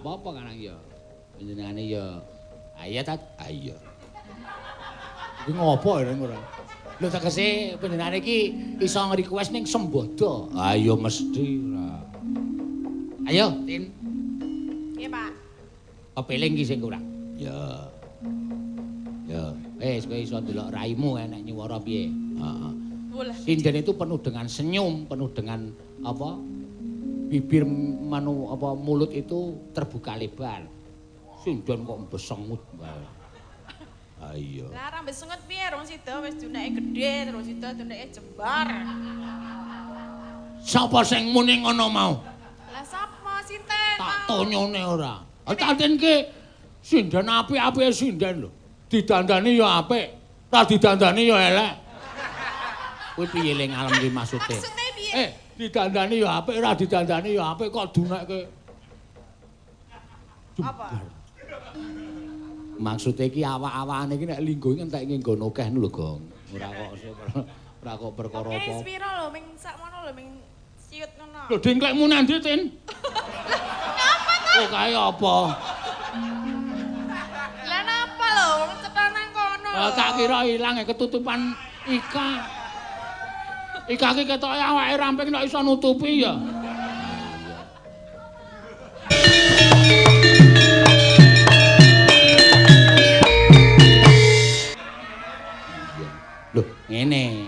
apa-apa kan ya. Panjenengane ya. Ayo ta, ayo. Iki ngopo ya ora? Lho tegese panjenengane iki iso ngrequest ning sembodo. Ayo mesti ora. Ayo, Tin. Piye, Pak? Kepiling ki sing kurang. Ya. Ya, wis kowe iso ndelok raimu enek nyuwara piye. Heeh. Sinden itu penuh dengan senyum, penuh dengan apa? Bibir manu apa mulut itu terbuka lebar. Sinden kok besengut wae. Ayo. Lah ra besengut piye rong sida wis duneke gedhe, terus sida duneke jembar. Sapa sing muni ngono mau? Lah sapa sinten? Tak tonyone ora. Tak tenke sinden apik-apike sinden lho. Didandani ya apik, ra didandani ya elek. Kuwi piye le ngalem ki maksude? Maksude piye? Didandani ya apik, ra didandani ya apik kok dunekke. Apa? Maksude iki awak-awakane iki nek linggo iki entek nggon akeh lho, Gong. Ora kok perkara apa. Wis pira lho ming sakmono lho ming siut ngono. Lho dengklekmu nang ndi, Tin? Napa to? Oh, kae apa? Lah napa lho wong cetha nang kono. Tak kira ilang ketutupan Ika. Ika ki ketoke awake ramping nek iso nutupi ya. Lho, ngene.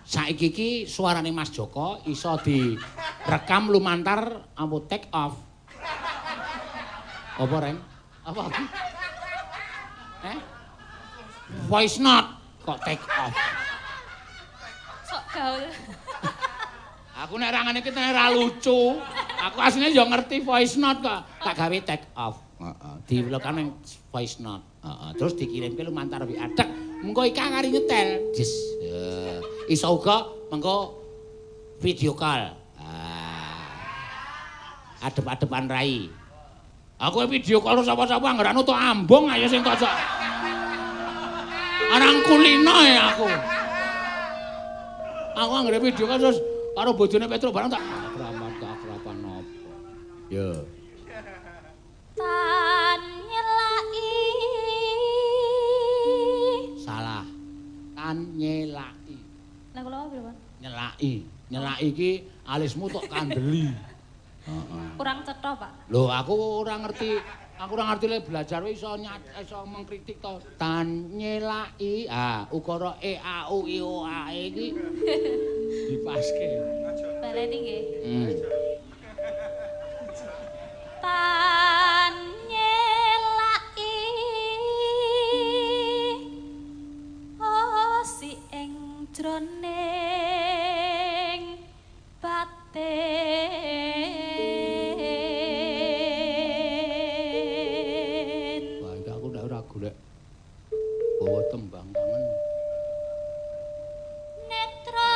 Saiki iki suarane Mas Joko iso direkam lumantar apa take off. Apa, Reng? Apa? Eh? Voice note kok take off. Sok gaul. Aku nek ra ngene iki ora lucu. Aku asline ya ngerti voice note kok. Tak gawe take off. Heeh. Diwelokane ning voice note. Heeh. Terus dikirimke lumantar WA. Tek, mengko Ika kari nyetel. Yes. Iso uga mengko video call. Ah. Adep-adepan rai. Aku video call sapa-sapa anggere anu tok ambung ayo sing tok. Arang kulino ya aku. Aku anggere video call terus karo bojone Petro barang tak akraban apa. Ya. Tan nyelaki. Salah. Tan nyelaki. Lah kula apa, Pak? Nyelaki. Nyelaki iki alismu tok kandeli. Heeh. Kurang cetha, Pak. Lho, aku ora ngerti. Aku ora ngerti le belajar iso iso mengkritik to. Tan nyelaki. Ah, ukara e a u i o a e iki dipaske. Baleni nggih. Tan nyelaki osi ing jroning batin. Wah, iki aku ndak ora golek bawa tembang kangen. Netra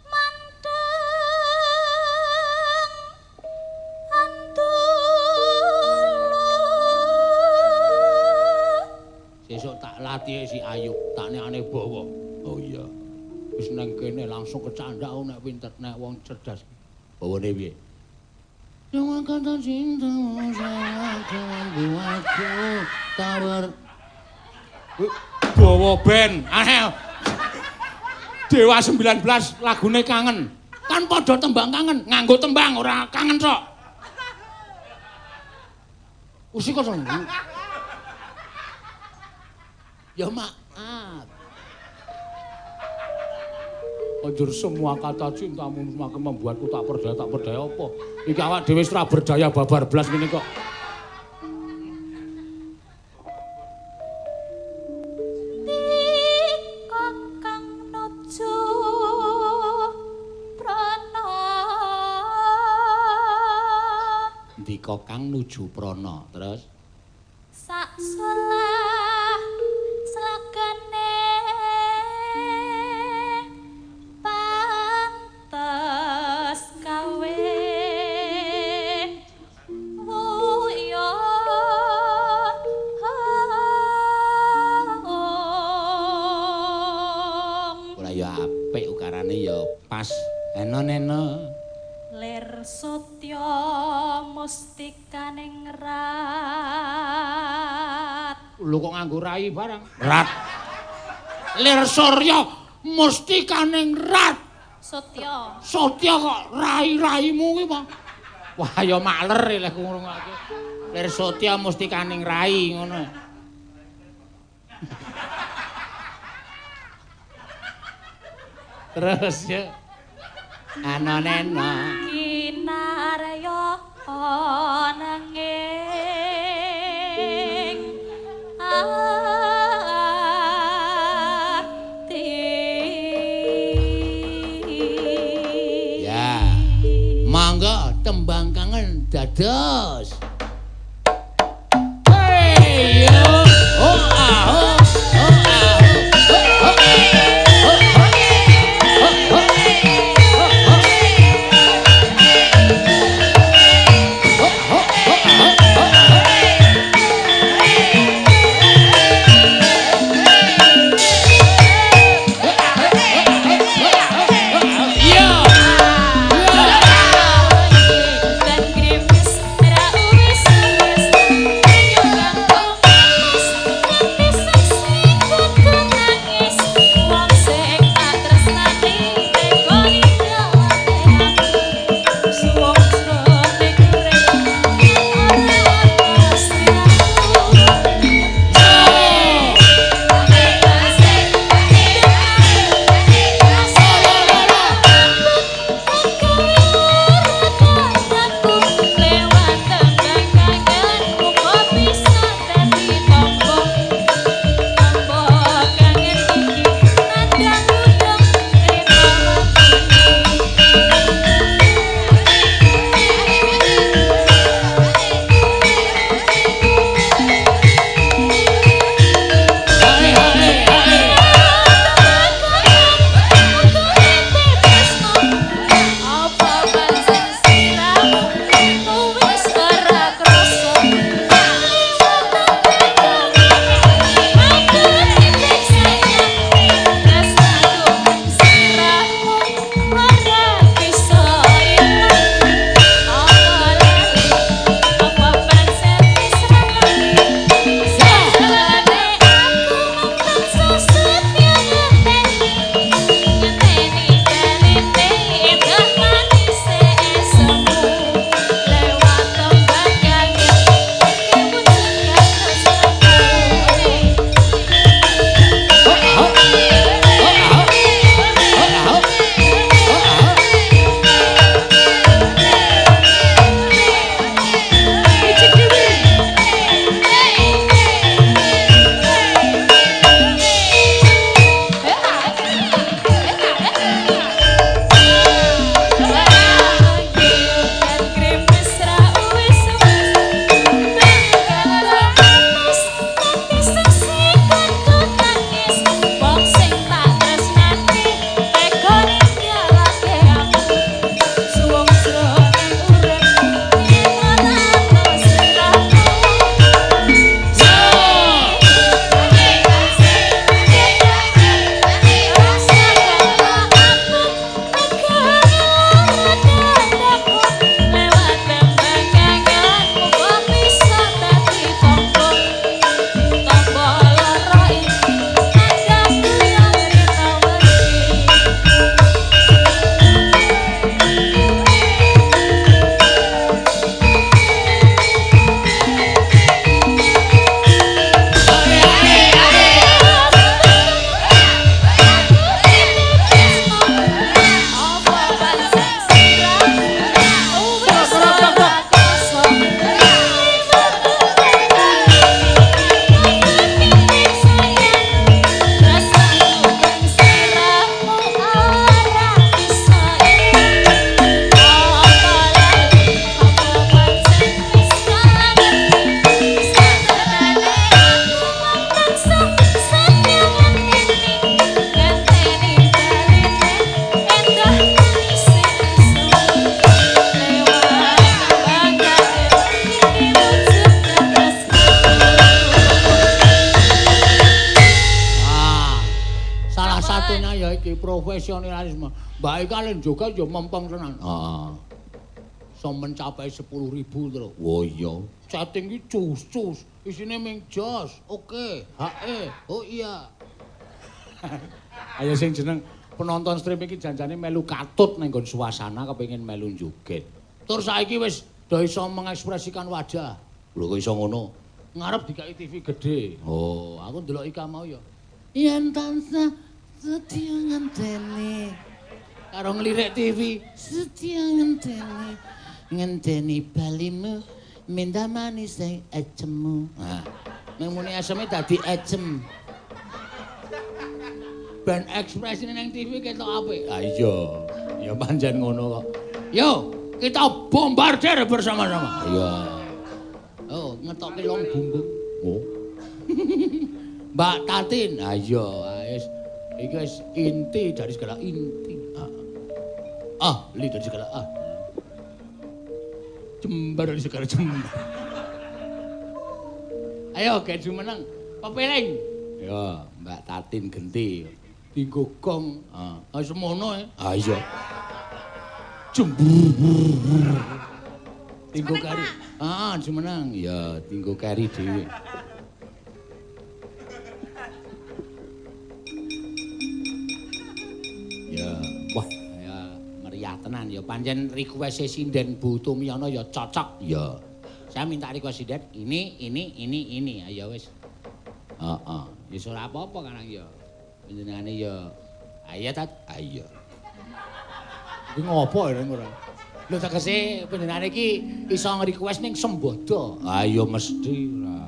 mandeng andula. Sesuk tak latih si Ayu, tak nekane bawa. Oh iya. Wis nang kene langsung kecandak aku nek pinter nek wong cerdas. Bawane piye? Jangan kata cinta jangan buatku tawar. Bawa ben. Dewa 19 lagune kangen. Kan padha tembang kangen, nganggo tembang ora kangen tok. Usik kok. Ya maaf. Anjur semua kata cintamu semakin membuatku tak berdaya apa. Iki awak dhewe wis ora berdaya babar blas ngene kok. Ndika kang nuju prana. Ndika kang nuju prana, terus sak solah slagane pantes kawe wuyo. Ora ya apik ukarane ya pas. Eno neno lir sutya Mustikaning rat. Lho kok nganggo rai barang? Rat. Lir Surya mustikaning rat. Sotya. Sotya kok rai-raimu kuwi apa? Wah ya makler lek ngrungokake. Lir Sotya mustikaning rai ngono. Terus ya. Anonena kinarya nanging ati. Ya. Mangga tembang kangen dados. Hey yo. Oh ah oh. Oh ah oh. Oh oh. Dan grimis ra wis wis Profesionalisme. Mbak Ika len joget ya mempeng tenan. Heeh. Iso mencapai 10.000 terus. Wah iya. Chatting iki cus-cus, isine ming jos. Oke, HE. Oh iya. Ayo sing jeneng penonton stream iki janjane melu katut nang nggon suasana kepengin melu joget. Tur saiki wis do iso mengekspresikan wajah. Lho kok iso ngono? Ngarep dikai TV gede. Oh, aku ndelok Ika mau ya. Yen tansah setya ngenteni. Karo nglirik TV, setya ngenteni. Ngenteni balimu minta manis sing ecemu. Nah, ning muni aseme dadi ecem. Ben ekspresine nang TV ketok apik. Ah iya, ya pancen ngono kok. Yo, kita bombardir bersama-sama. Iya. Oh, ngetoke long bumbung. Oh. Mbak Tatin, ayo wis. Iki wis inti dari segala inti. Ahli dari segala ahli. Jembar dari segala jembar. Ayo gek jumeneng, pepeling. Ya, Mbak Tatin genti. Dinggo gong. Ah, semono e. Ah iya. Jembur. Dinggo kari. Ah, jumeneng. Ya, dinggo kari dhewe. Ya, wah, ya meriah tenan ya. Pancen request sinden Bu Tumiono ya cocok. Ya. Saya minta request sinden ini. Ayo wis. Heeh. Ya ora apa-apa kan ya. Panjenengane ya ayo ta? Ayo. Iki ngopo ya ora? Lho tegese panjenengane iki iso nge-request ning Sembodo. Ayo mesti ora.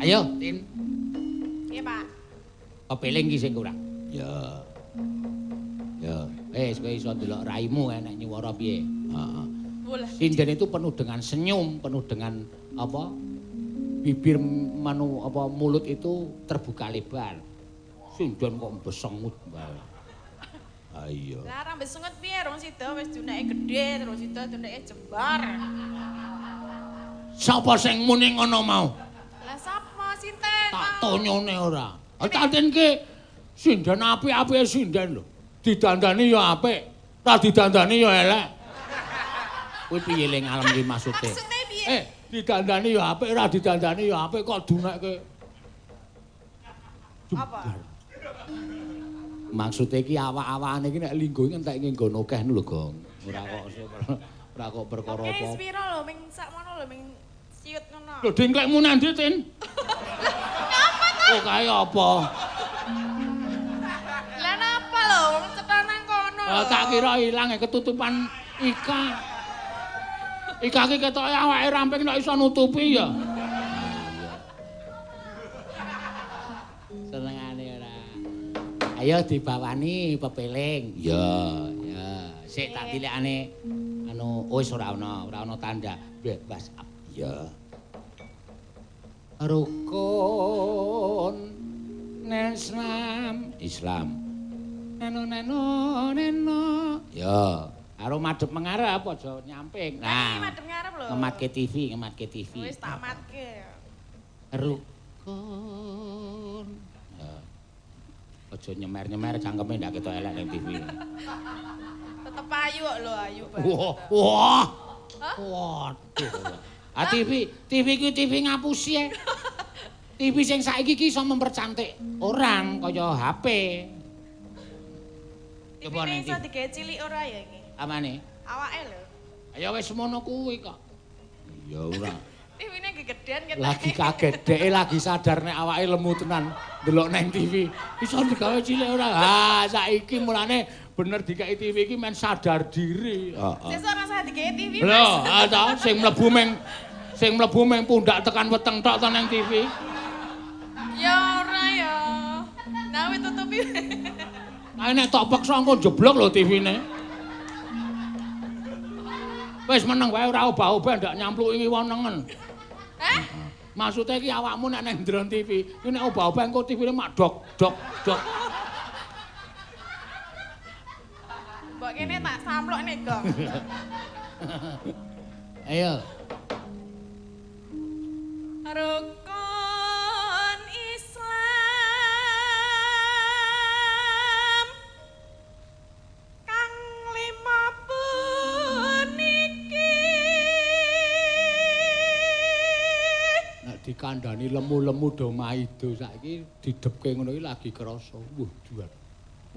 Ayo, Tin. Piye, Pak? Pepeling iki sing kurang. Ya. Ya, wis kowe iso ndelok raimu enek nyuwara piye. Heeh. Sinden itu penuh dengan senyum, penuh dengan apa? Bibir manu apa mulut itu terbuka lebar. Sinden kok besengut bae. Ayo. Lah ra besengut piye rong sida wis duneke gedhe, terus sida duneke jembar. Sapa sing muni ngono mau? Lah sapa sinten? Tak tonyone ora. Tatin ki sinden apik-apike sinden lho. Didandani ya apik, ra didandani ya elek. Kuwi piye le ngalem ki maksude? Maksude piye? Didandani ya apik, ra didandani ya apik kok dunekke. Apa? Maksude iki awak-awakane iki nek linggo ngentekke nggon akeh lho, Gong. Ora kok perkara apa. Wis pira lho ming sakmono lho ming ciut ngono. Lho dingklekmu nang ndi, Tin? Lha apa ta? Oh, kae apa? Lah napa lho wong cetha nang kono. Lah tak kira ilang ketutupan Ika. Ika ki ketoke awake ramping nek iso nutupi ya. Senengane ora. Ayo dibawani pepeling. Ya, ya. Sik tak tilekane anu wis ora ana tanda bebas. Ya. Rukun Islam, Islam. Neno neno neno. Ya, karo madhep mengarep aja nyamping. Nah, madhep ngarep lho. Ngematke TV, ngematke TV. Wis tak matke. Rukun. Ya. Aja nyemer-nyemer cangkeme ndak ketok elek ning TV. Tetep ayu kok lho, ayu banget. Wah, wah. Waduh. Ah TV, TV ki TV ngapusi e. TV sing saiki ki iso mempercantik orang kaya HP. Coba ning iso digawe cilik ora ya iki? Amane? Awake lho. Ya wis semono kuwi kok. Ya ora. TV-ne gegedean ketok. Lagi kaget dheke lagi sadar nek awake lemu tenan ndelok nang TV. Iso digawe cilik ora? Ha saiki mulane bener dikai TV iki men sadar diri. Heeh. Sesuk ora usah digawe TV, Mas. Lho, ta sing mlebu meng pundak tekan weteng tok ta nang TV. Ya ora ya. Nah wis tutupi. Kae nek tok peksa engko jeblok lho TV-ne. Wis meneng wae ora obah-obah ndak nyampluki wenengen. Hah? Maksude iki awakmu nek nang ndron TV, iki nek obah-obah engko TV-ne mak dok dok dok. Mbok kene tak samplok nek, Gong. Ayo. Rukun Islam kang lima punika Nek dikandhani lemu-lemu do maido saiki didepke ngono iki lagi krasa. Wah, duar.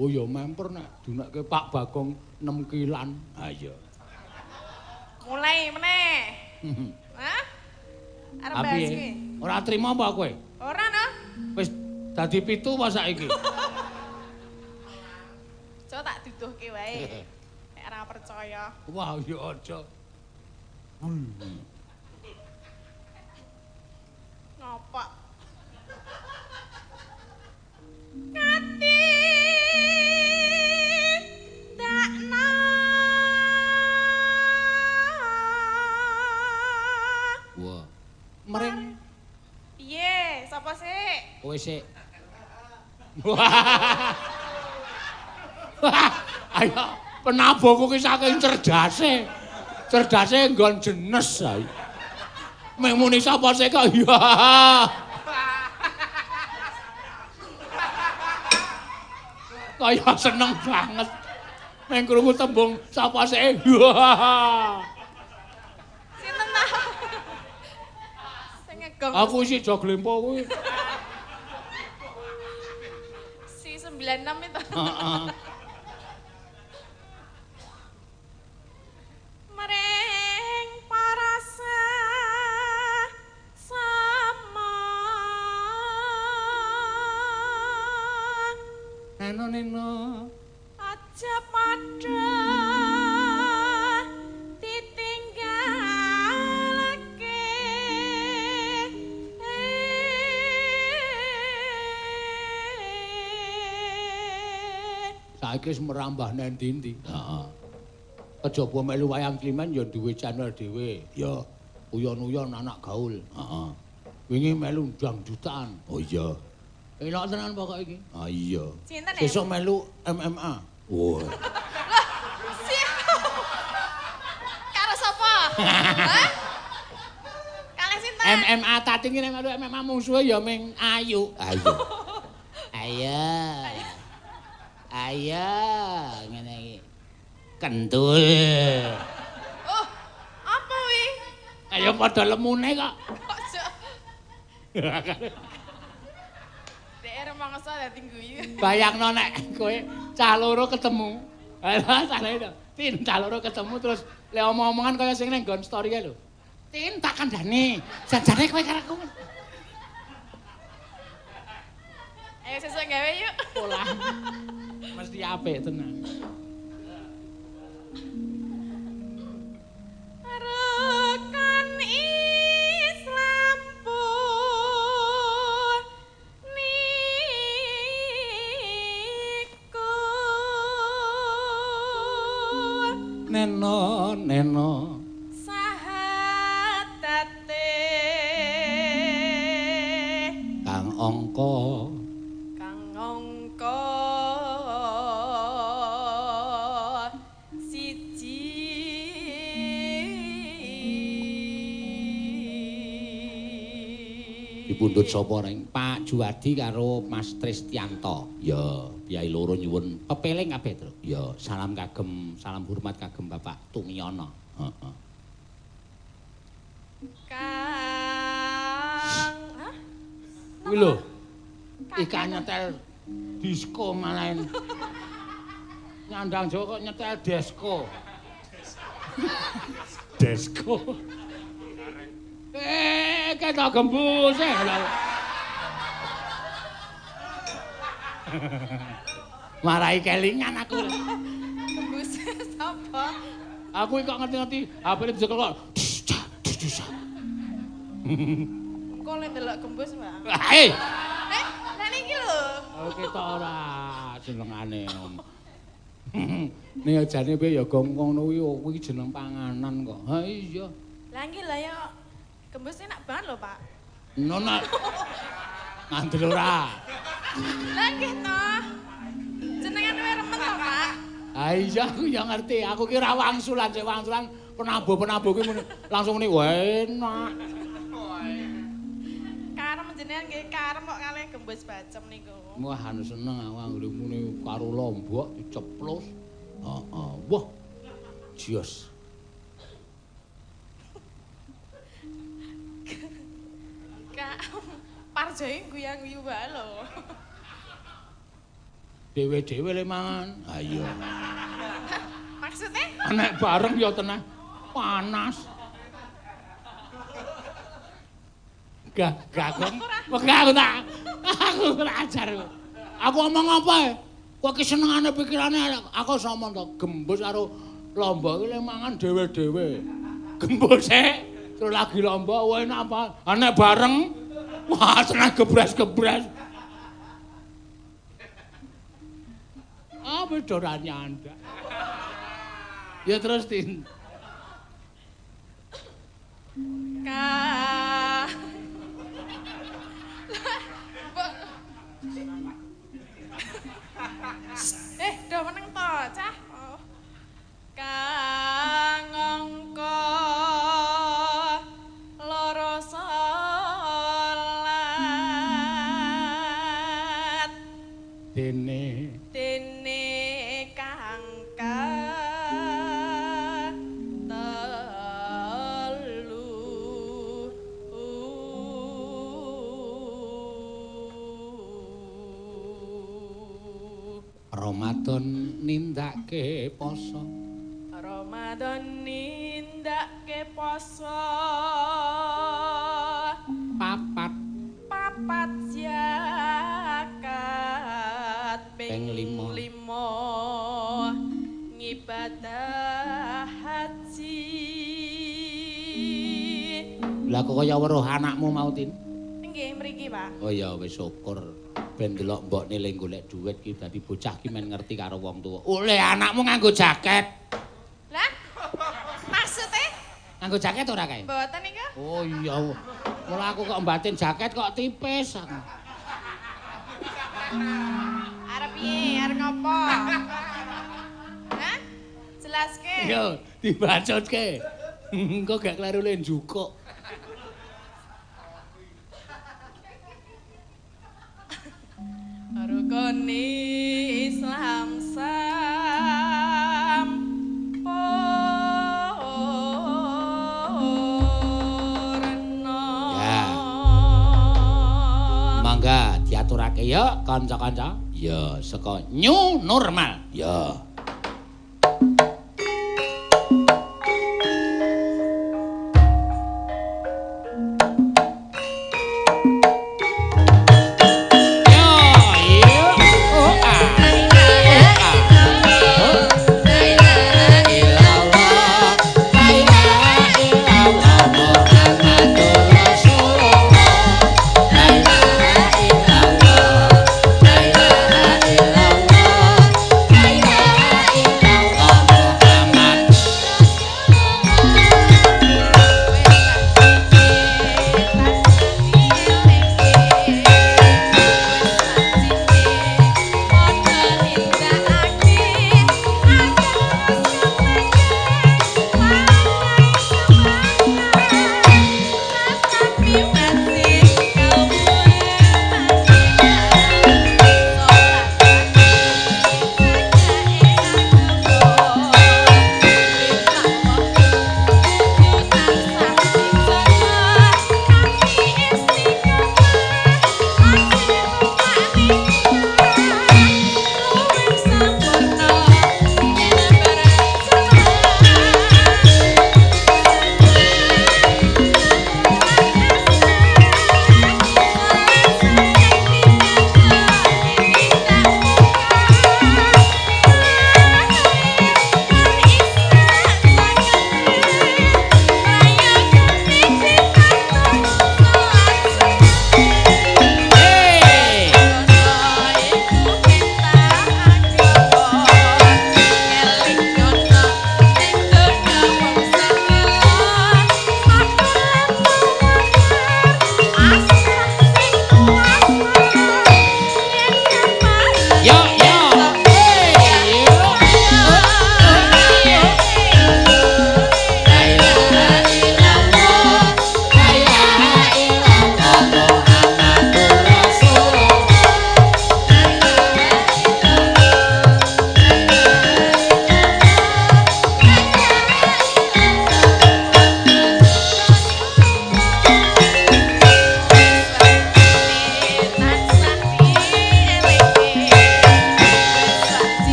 Oh ya memper nek dunekke Pak Bagong 6 kilan. Ha iya. Mulai meneh. Hah? Arep bahas ki. Ora trimo apa kowe? Ora no. Wis dadi 7 apa saiki? Coba tak duduhke wae. Nek ora percaya. Wah, ya aja. Ngopo? Kati dakna. Wah. Mering. Piye? Sapa sik? Kowe sik. Wah. Ayo, penabuhku ki saking cerdase. Cerdase nggon jenes ae. Meng muni sapa sik kok ya. Kaya seneng banget. Meng krungu tembung sapa sik. Sinten ta? Sing ngegong. Aku isi joglempo kuwi. Si 96 itu. Heeh. Mering parasa sama. Neno neno. Aja padha ditinggalake. Saiki wis merambah nang ndi-ndi. Heeh. Kejaba melu wayang Klimen ya duwe channel dhewe. Ya. Uyon-uyon anak gaul. Heeh. Wingi melu dangdutan. Oh iya. Elok tenan pokoke iki. Ah iya. Sinten ya? Sesuk melu MMA. Wah. Lah, siap. Karo sapa? Hah? Kalih sinten? MMA tadi ngene melu MMA mungsuhe ya ming Ayu. Ayo. Ayo. Ayo ngene iki. Kentul. Oh, apa wi? Ayo padha lemune kok. Kok jo. Dek rumangsa dadi guyu. Bayangno nek kowe cah loro ketemu. Lah cah loro. Tin cah loro ketemu terus le omong-omongan kaya sing ning nggon story kae lho. Tin tak kandhane. Janjane kowe karo aku. Ayo sesuk gawe yuk. Polah. Mesti apik tenan. Rukun Islam puniku. Neno neno sahatate kang angka kang angka siji. Dipundhut sapa ring Pak Juwadi karo Mas Tristianto. Ya, piyai loro nyuwun pepeling kabeh, Tru. Ya, salam kagem, salam hormat kagem Bapak Tumiyono. Heeh. Kang, hah? Kuwi lho. Ikan nyetel disko malahin. Nyandang Jawa kok nyetel desko. Desko. Ketok gembus e. Marai kelingan aku. Gembus sapa? Aku kok ngerti-ngerti HP-ne dicekel kok. Kok le ndelok gembus, Mbak? Eh, lha niki lho. Oh, ketok ora senengane. Ning jane piye ya gong ngono kuwi kuwi jeneng panganan kok. Ha iya. Lah iki lha ya gembus enak banget lho, Pak. Nono. Ngandel ora. Lah nggih to. Jenengan luwih remen to, Pak? Ha iya aku ya ngerti. Aku ki ora wangsulan, sik wangsulan penabuh-penabuh ki langsung muni enak. Karem jenengan nggih karem kok kalih gembus bacem niku. Wah, anu seneng aku anggere muni karo lombok diceplos. Heeh. Wah. Jos. Kang Parjoe guya-guyu wae lho. Dewe-dewe le mangan. Ha iya. Maksudnya? Nek bareng ya tenah panas. Gak, gak aku. Wegah aku tak. Aku ora ajar. Aku omong apa e? Kowe ki senengane pikirane aku iso omong to, gembus karo lombok iki le mangan dhewe-dhewe. Gembuse terus lagi lombok wae enak apa? Nek bareng wah tenah gebres-gebres. Apa ora nyandak. Ya terus Tin. Ka. Do meneng to, cah. Oh. Kang angka loro salat dene dene kang telu. Ramadan nindakake poso. Ramadan nindakake poso. Papat papat zakat ping ping lima. lima ngibadah haji. Lah kok kaya weruh anakmu mau Tin? Nggih mriki, Pak. Oh ya wis syukur. Ben delok mbokne le golek dhuwit ki dadi bocah ki men ngerti karo wong tuwa. Oleh anakmu nganggo jaket. Lah maksudnya Nganggo jaket ora kae? mboten niku? Oh iya. Mula aku kok mbatin jaket kok tipis aku. Arep piye? Arep ngopo? Hah? Jelaske. Yo, dibacutke. Engko gak kleru le njukuk. Rukun Islam sampurna. Ya. Mangga diaturake ya kanca-kanca. Ya, saka new normal. Ya. Yo, yo, oh ah. Oh ah. Oh. La ilaha illallah, la ilaha illallah, Muhammadur Rasulullah. La ilaha illallah, la ilaha illallah, la ilaha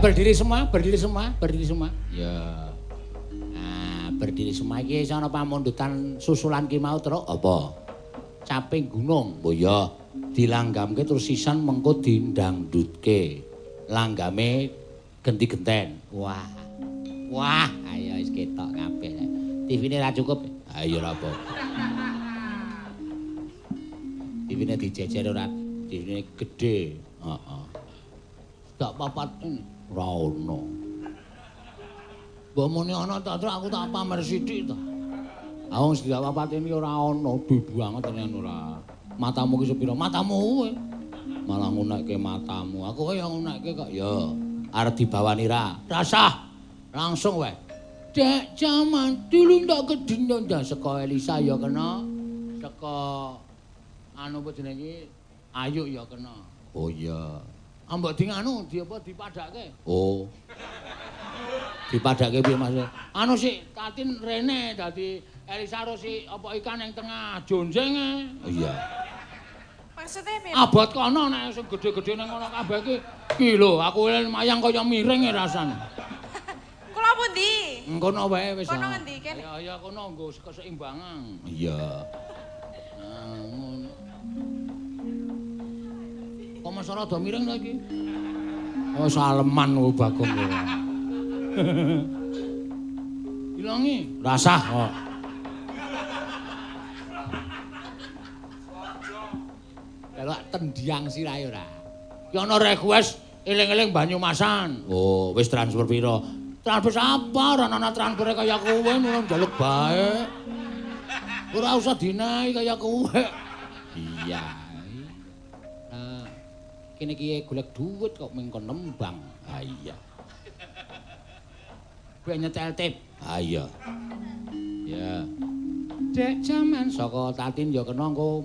berdiri semua, berdiri semua, berdiri semua. Ya. Nah, berdiri semua iki ana pamundutan susulan ki mau truk apa? Caping gunung. Oh iya, dilanggamke terus sisan mengko dindangdutke. Langgame genti-genten. Wah. Wah, ayo wis ketok kabeh. TV-ne ra cukup. Ayo ora apa. TV-ne dijejer ora, TV-ne gedhe. Heeh. Dak papat ora ono. Mbok muni ana tak terus aku tak pamer sithik ta. Ah wong sedidak papat ini ora ono, banget tenan ora. Matamu ki sepira? Matamu kowe. Malah ngunekke matamu. Aku kaya ngunekke kok ya. Arep dibawani ra. Rasah. Langsung wae. Dek jaman dulu ndak kedendon dah saka Elisa ya kena. Saka anu apa jenenge Ayu ya kena. Oh iya. Ambok di anu di apa dipadake. Oh. Dipadake piye Mas? Anu sik Tatin rene dadi Elisa ro si apa ikan yang tengah jonjenge. Oh iya. Maksudnya piye? Abot kono nek sing gedhe-gedhe nang kono kabeh iki. Iki lho aku mayang kaya miring e rasane. Kula pundi? Kono wae wis. Kono ngendi kene? Ya ya kono nggo keseimbangan. Iya. Nah, ngono. Kok masa rada miring ta iki? Oh saleman kowe Bagong kowe. Ilangi, rasah kok. Delok tendiang sirahe ora. Ki ana request eling-eling Banyumasan. Oh, wis transfer pira? Transfer apa? Ora ana transfere kaya kowe ngono njaluk bae. Ora usah dinahi kaya kowe. Iya. Nah, kene iki golek duit kok mengko nembang. Ha iya. Kowe nyetel tip. Ha iya. Ya. Dek jaman saka Tatin ya kena engko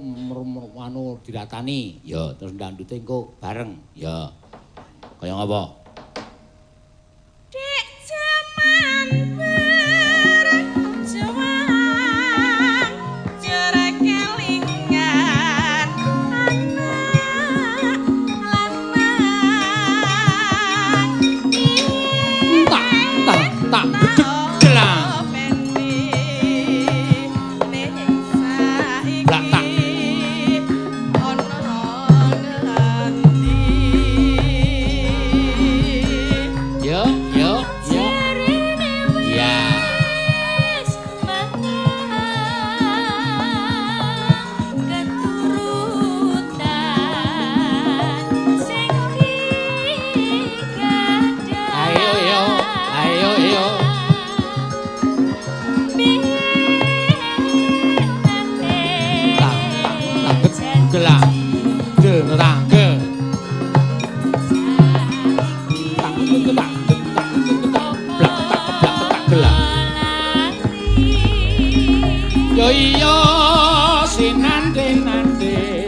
anu diratani. Ya, terus ndandute engko bareng. Ya. Kaya ngapa? Dek jaman berjuang jare kelingan anak lanang. Tak tak tak bedeg gelang. Blak tak. Yo yo yo. Ya. Ayo yo, ayo yo. Tak tak tak gelang. Derang ge. Tak tak tak tak blak tak blak tak gelang. Yo iya sinante-nante.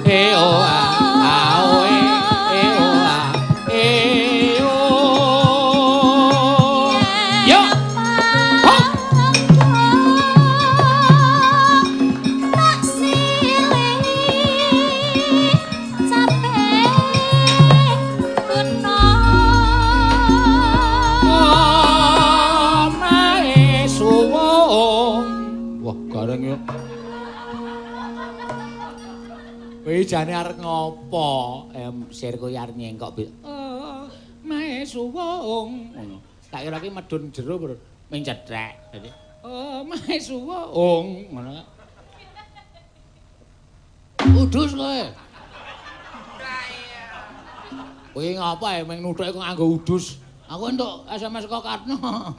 E o a a o e e o a e o. Yo. Hop. Omahe suwung. Wah, gareng yo. Kowe jane arep ngopo? Sir kowe arep nyengkok. Omahe suwung. Ngono. Tak kira ki medun jero, Bro. Ming cethek. Dadi omahe suwung ngono. Udus kowe. Kowe ngapa ae ming nuthuke kok nganggo udus? Aku entuk SMS kok Karno.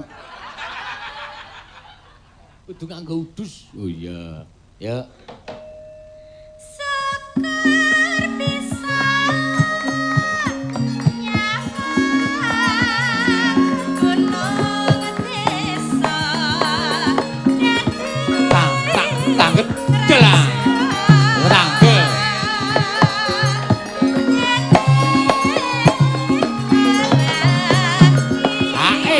Kudu nganggo udus. Oh iya. Ya. Tang tak tangget gelang. Rangke. A e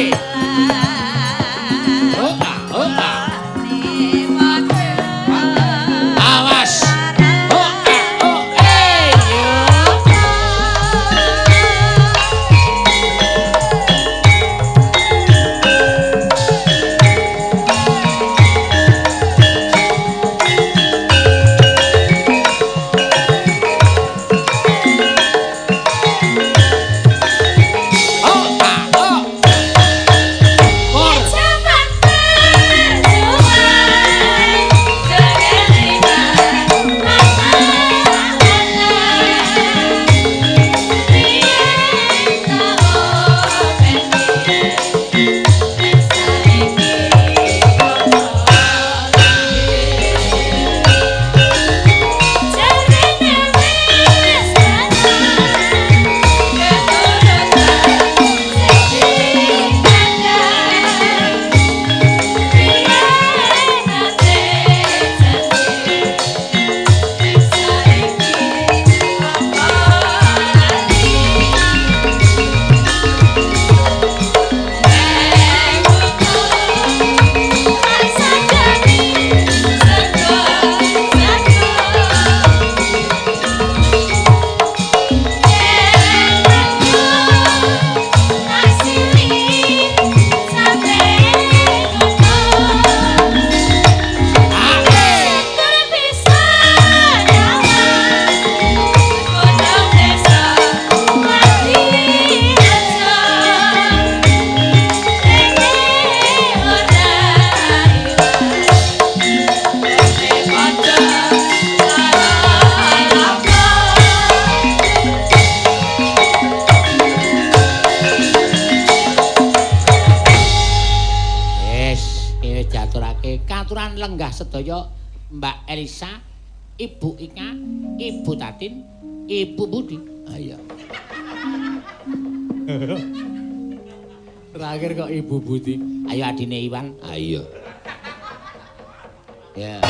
Lenggah sedaya Mbak Elisa, Ibu Ika, Ibu Tatin, Ibu Budi. Ayo. Terakhir kok Ibu Budi. Ayo adine Iwan. Ayo. Ya.